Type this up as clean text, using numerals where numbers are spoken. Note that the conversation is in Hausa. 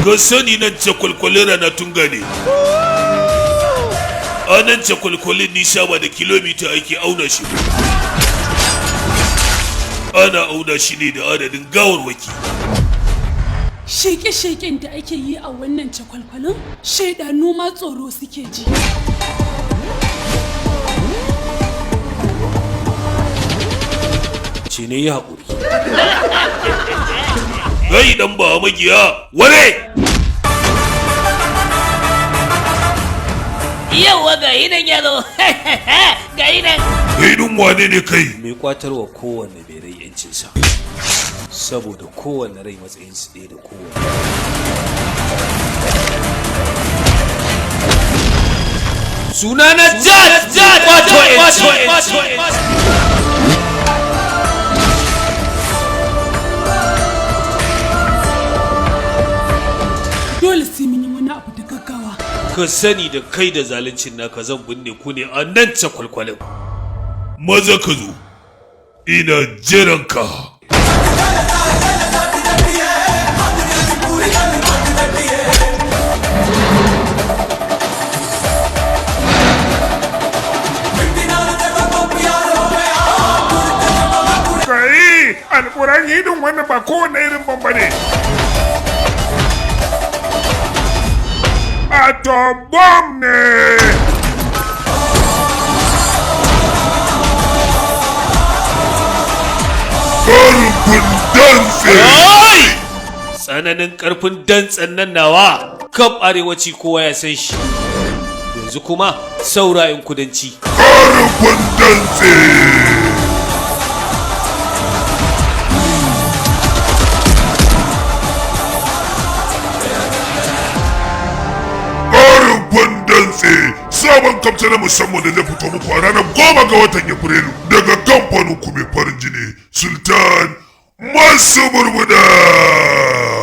Ka sani nan cakwalkwalin rana tunga ne. A nan cakwalkwalin nisa ba da kilomita ake auna shi ba. Ana auna shi ne da adadin gawarwaki. Sheke-sheken da ake yi a wannan cakwalkwalin, shaidanu ma tsoro suke ji. Ce ne yi haƙuri. Kai dan ba magiya, ware! Yauwa ga yi nan ya zo, ga yi nan. Kai ɗin wane ne kai? Mai kwatarwa kowanne mai rai yancinsa. Saboda kowanne rai matsayinsu ɗaya da kowanne. Sunana Jad Jad Kwato Yanci. Dole sai mun yi wani abu da gaggawa. Ka sani da kai da zaluncin naka zan binne ku ne a nan cakwalkwalin. Maza ka zo, ina jiran ka. Kai, alƙuran hidin wannan ba kowane irin bamba ne. Atom bomb ne! Karfin dantse! Ai! Tsananin karfin dantsen nan nawa kaf arewaci kowa ya san shi. Yanzu kuma saurayin kudanci. Karfin dantse! Karfin dantse! Sabon kamta na musamman da zai fito muku a ranar 10 ga watan Afrilu daga kamfanin ku mai farin jini Sultan Masu Burbuda!